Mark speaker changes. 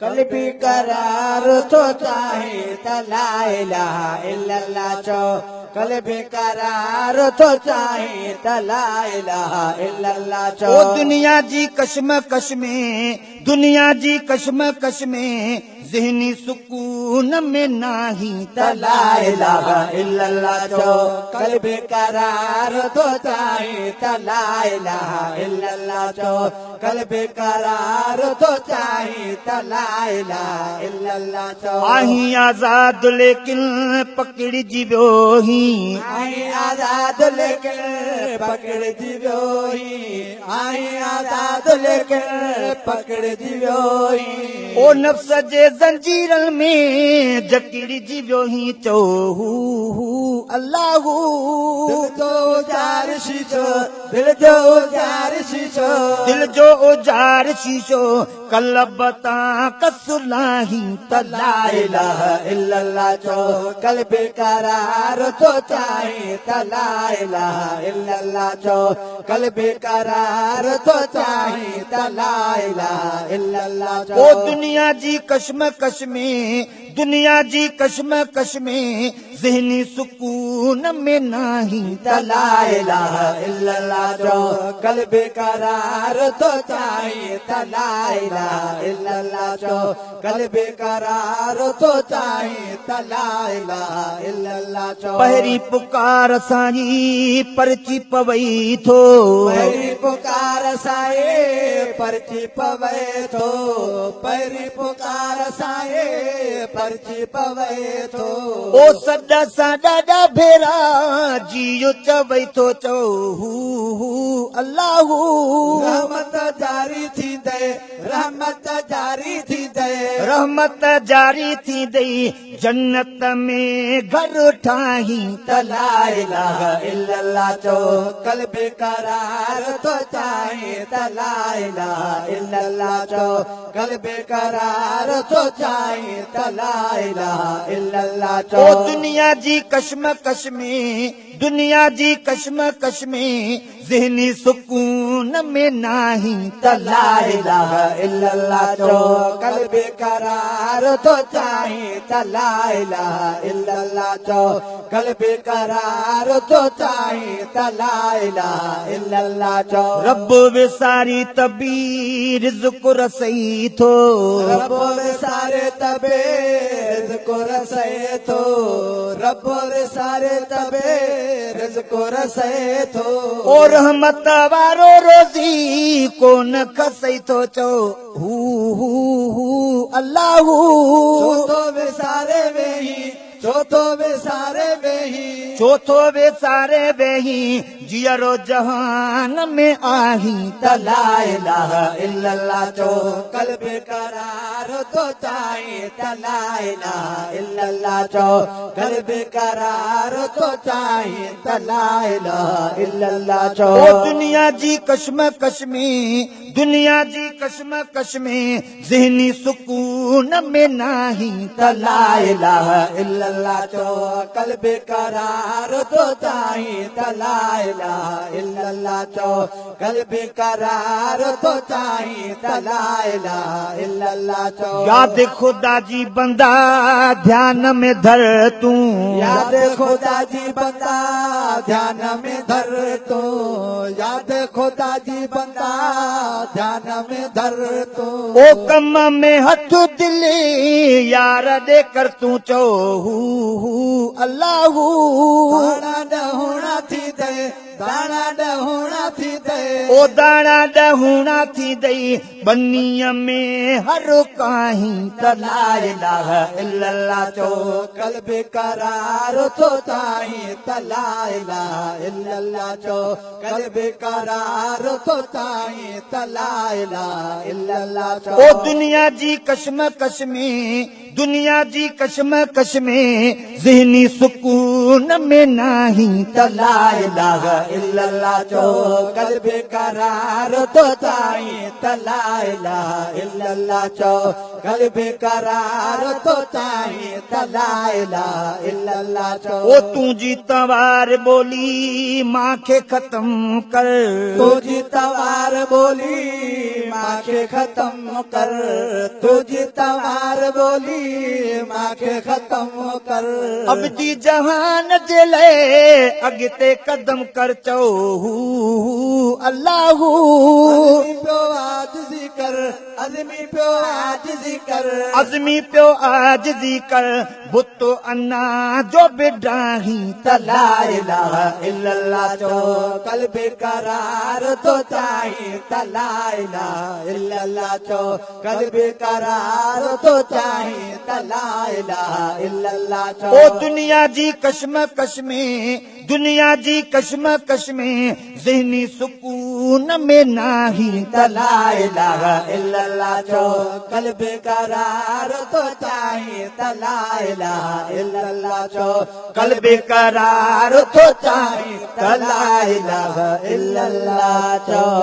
Speaker 1: قلبي قرار ٿو چاهي ته لا اله الا الله چئو. قلبي قرار ٿو چاهي ته لا اله الا الله چئو.
Speaker 2: او دنيا جي ڪشمڪش ۾، دنيا جي ڪشمڪش ۾، ذهني سڪون ۾ ناهين
Speaker 1: ته لا اله الا الله چئو. قلبي قرار ٿو چاهي ته لا اله الا الله چئو. قلبي قرار ٿو چاهي ته لا اله الا الله چئو.
Speaker 2: آهين آزاد ليڪن پڪڙجي ويو هين.
Speaker 1: آهين آزاد ليڪن پڪڙجي ويو هين. آهين آزاد ليڪن پڪڙجي ويو هين.
Speaker 2: او نفس جي زنجيرن ۾ جڪڙجي ويو هين چئو هو هو الله هو.
Speaker 1: دل جو اجار شيشو، دل جو اجار شيشو،
Speaker 2: دل جو اجار شيشو، قلب تان ڪس لاهين ته
Speaker 1: لا اله الا الله چئو. قلب قرار ٿو چاهي ته لا اله الا الله چئو. قلب قرار ٿو چاهي ته لا اله الا الله چئو.
Speaker 2: او دنيا جي ڪشمڪش ۾، دنيا جي ڪشمڪش ۾، ذهني سڪون ۾ ناهين
Speaker 1: ته لا اله الا الله چئو. قلب قرار ٿو چاهي ته لا اله الا الله چئو. قلب قرار ٿو چاهي ته لا اله الا الله چئو.
Speaker 2: پهرين پڪار سائين پرچي پوي ٿو.
Speaker 1: پهرين پڪار سائين پرچي پوي ٿو. پهرين پڪار سائين پرچي پوي ٿو.
Speaker 2: او سڏ سان ڏاڍا ڀيرا جيءُ چوي ٿو چئو هو هو الله هو.
Speaker 1: رحمت جاري ٿيندي، رحمت جاري ٿيندي،
Speaker 2: رحمت جاري ٿيندي، جنت ۾ گهر ٺاهين
Speaker 1: ته لا اله الا الله چئو. قلب قرار ٿو چاهي ته لا اله الا الله چئو. قلب قرار ٿو چاهي ته لا اله الا الله چئو.
Speaker 2: او دنيا جي ڪشمڪش ۾، دنيا جي ڪشمڪش ۾، ذهني سڪون ۾ ناهين
Speaker 1: ته لا اله الا الله چئو. قلب قرار ٿو چاهي ته لا اله الا الله چئو. قلب قرار ٿو چاهي ته لا اله الا الله چئو.
Speaker 2: رب وساري تبي رزق رسئي ٿو.
Speaker 1: رب وساري تبي رزق رسئي ٿو. رب وساري تبي رزق رسئي ٿو.
Speaker 2: او رحمت وارو روزي ڪونه کسئي ٿو چئو هو هو هو الله هو.
Speaker 1: ڇو ٿو وساري ويهين، ڇو ٿو وساري ويهين،
Speaker 2: ڇو ٿو وساري ويهين، جيئرو جهان ۾ آهين
Speaker 1: ته لا اله الا الله چئو. قلب قرار ٿو چاهي ته لا اله الا الله چئو. قلب قرار ٿو چاهي ته لا اله الا الله چئو.
Speaker 2: او دنيا جي ڪشمڪش ۾، دنيا جي ڪشمڪش ۾، ذهني سڪون ۾ ناهين
Speaker 1: ته لا اله الا الله چئو. قلب قرار ٿو چاهي ته لا اله الا الله چئو. قلب قرار ٿو چاهي ته لا اله الا الله چئو.
Speaker 2: ياد خدا جي بندا ڌيان ۾ ڌر تون.
Speaker 1: ياد خدا جي بندا ڌيان ۾ ڌر تون. ياد خدا جي بندا ڌيان ۾ ڌر تون.
Speaker 2: او ڪم ۾ هٿ دل يار ڏي ڪر تون چئو هو هو الله هو.
Speaker 1: داڻا ڏهوڻا ٿيندي، داڻا ڏهوڻا ٿيندي،
Speaker 2: او داڻا ڏهوڻا ٿيندي، ٻنيءَ ۾ هر ڪاهين
Speaker 1: ته لا اله الا الله چئو. قلب قرار ٿو چاهي ته لا اله الا الله چئو. قلب قرار ٿو چاهي ته لا اله الا الله چئو.
Speaker 2: او دنيا جي ڪشمڪش ۾، دنيا جي ڪشمڪش ۾، ذهني سڪون ۾ ناهين
Speaker 1: ته لا اله الا الله چئو. قلب قرار ٿو چاهي ته لا اله الا الله چئو. قلب قرار ٿو چاهين ته لا اله الا الله چئو.
Speaker 2: او تنهنجي تنوار ٻولي مان کي ختم ڪر.
Speaker 1: تنهنجي تنوار ٻولي مان کي ختم ڪر. تنهنجي تنوار ٻولي مان کي ختم ڪر.
Speaker 2: ابدي جهان جي لئه اڳتي قدم ڪر چئو هو هو الله هو.
Speaker 1: عزمي پيو عاجزي ڪر. عزمي پيو عاجزي ڪر.
Speaker 2: عزمي پيو عاجزي ڪر. بت انا جو به ڊاهين
Speaker 1: ته لا اله الا الله چئو. قلب قرار ٿو چاهين ته لا اله الا الله چئو. قلب قرار ٿو چاهين ته لا اله الا الله چئو.
Speaker 2: او دنيا جي ڪشمڪش ۾، دنيا جي ڪشمڪش ۾، ذهني سڪون ۾ ناهين
Speaker 1: ته لا اله الا الله چئو. قلب قرار ٿو چاهين ته لا اله الا الله چئو.
Speaker 2: قلب قرار ٿو چاهين ته لا اله الا الله چئو.